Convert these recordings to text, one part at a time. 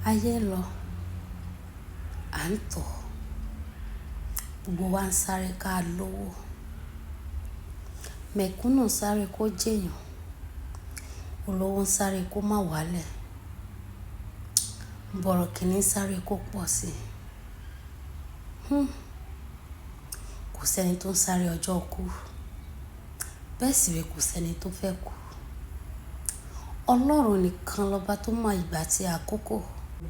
Ayé ń lọ, à ń tọ̀, gbogbo wa ń sáré ká lówó. Mẹ̀kúnnù ń sáré kó jèyàn, olówó ń sáré kó má wálẹ̀, bọ̀rọ̀kìnní ń sáré kó pọ̀ sí. Hmm. Kò sí ẹni tó ń sáré ọjọ́ kú, bẹ́ẹ̀ sì re kò sí ẹni tó fẹ́ kú. Ọlọ́run nìkan lọba tó mọ ìgbà àti àkókò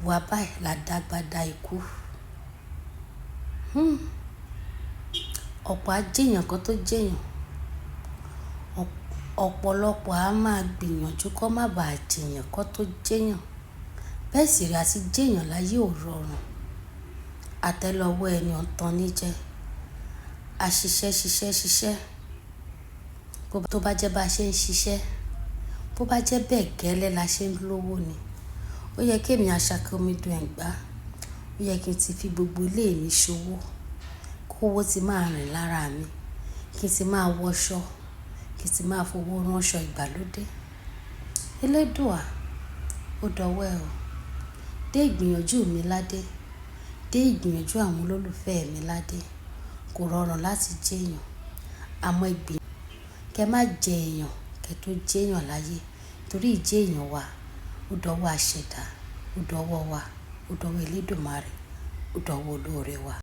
wa báyìí la dàgbàda ikú. Hmm. Ọ̀pọ̀ á jèyàn kan tó jèyàn. Ọ̀pọ̀lọpọ̀ á máa gbìyànjú kó má ba à jèyàn kan tó jèyàn. Bẹ́ẹ̀ sì re àti jèyàn láyé ò rọrùn. Atẹ́lọ́wọ́ ẹni ọ̀tán ní jẹ. A ṣiṣẹ́, ṣiṣẹ́, ṣiṣẹ́. Tó bá jẹ́ bá ṣe ń ṣiṣẹ́, bó bá jẹ́ bẹ́ẹ̀ gẹ́lẹ́ la ṣe ń lówó ni. Ó yẹ kí èmi Àṣàkẹ́ Omidan Ẹ̀gbá, ó yẹ kí n ti fi gbogbo ilé mi ṣòwò, kó owó tí máa rìn lára mi, kí n tí máa wọṣọ, kí n tí máa fowó ránṣọ ìgbàlódé. Elédùà, ó dọwọ́ ẹ o. Dé ìgbìyànjú mi ládé, dé ìgbìyànjú àwọn olólùfẹ́ mi ládé. Kò rọrùn láti jèyàn. Àmọ́ ìgbìyànjú kí ẹ má jẹ èèyàn kí ẹ tó jèyàn láyé. Torí ìjẹ́ èèyàn wa, ó dọwọ́ àṣẹ̀dá, ó dọwọ́ wa, ó dọwọ́ Elédùmarè, ó dọwọ́ olóore wa.